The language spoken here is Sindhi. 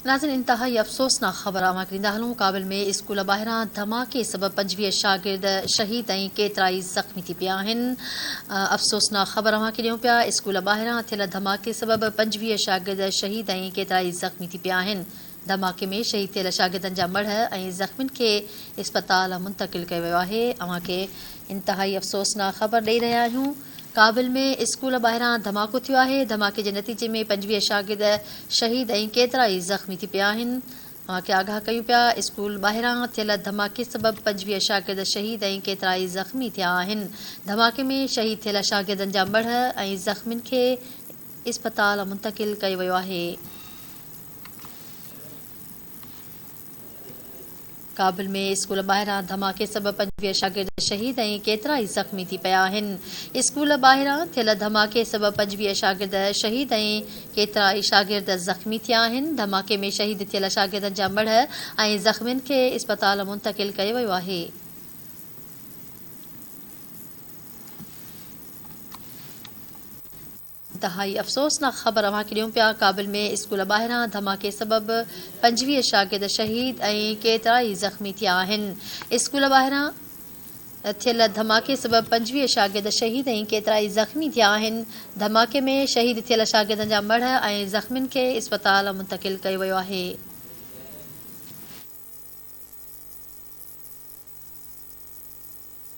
ناظرين انتهائي افسوسناڪ خبر اوهان کي ڏيندا هلون ڪابل ۾ اسڪول ٻاهران ڌماڪي سبب 25 شاگرد شهيد ۽ ڪيترائي زخمي ٿي پيا آهن افسوسناڪ خبر اوهان کي ڏيون پيا اسڪول ٻاهران ٿيل ڌماڪي سبب 25 شاگرد شهيد ۽ ڪيترائي زخمي ٿي پيا آهن ڌماڪي ۾ شهيد ٿيل شاگردن جا مڙهه ۽ زخمين کي اسپتال منتقل ڪيو ويو آهي اوهان کي انتهائي افسوسناڪ خبر ڏئي رهيا آهيون ڪابل ۾ اسڪول ٻاهران ڌماڪو ٿيو آهي، ڌماڪي جي نتيجي ۾ 25 شاگرد شهيد ۽ ڪيترائي زخمي ٿي پيا آهن. اوهان کي آگاهه ڪيون پيا اسڪول ٻاهران ٿيل ڌماڪي سبب 25 شاگرد شهيد ۽ ڪيترائي زخمي ٿيا آهن. ڌماڪي ۾ شهيد ٿيل شاگردن جا مڙهه ۽ زخمين کي اسپتال منتقل ڪيو ويو آهي. ڪابل ۾ اسڪول ٻاهران ڌماڪي سبب 25 شاگرد شهيد ۽ ڪيترائي زخمي ٿي پيا آهن. اسڪول ٻاهران ٿيل ڌماڪي سبب 25 شاگرد شهيد ۽ ڪيترائي شاگرد زخمي ٿيا آهن. ڌماڪي ۾ شهيد ٿيل شاگردن جا مڙهه ۽ زخمين کي اسپتال منتقل ڪيو ويو آهي. انتهائي افسوسناڪ خبر اوهان کي ڏيون پيا ڪابل ۾ اسڪول ٻاهران ڌماڪي سبب 25 شاگرد شهيد ۽ ڪيترائي زخمي ٿيا آهن اسڪول ٻاهران ٿيل ڌماڪي سبب 25 شاگرد شهيد ۽ ڪيترائي زخمي ٿيا آهن ڌماڪي ۾ شهيد ٿيل شاگردن جا مڙهه ۽ زخمين کي اسپتال منتقل ڪيو ويو آهي.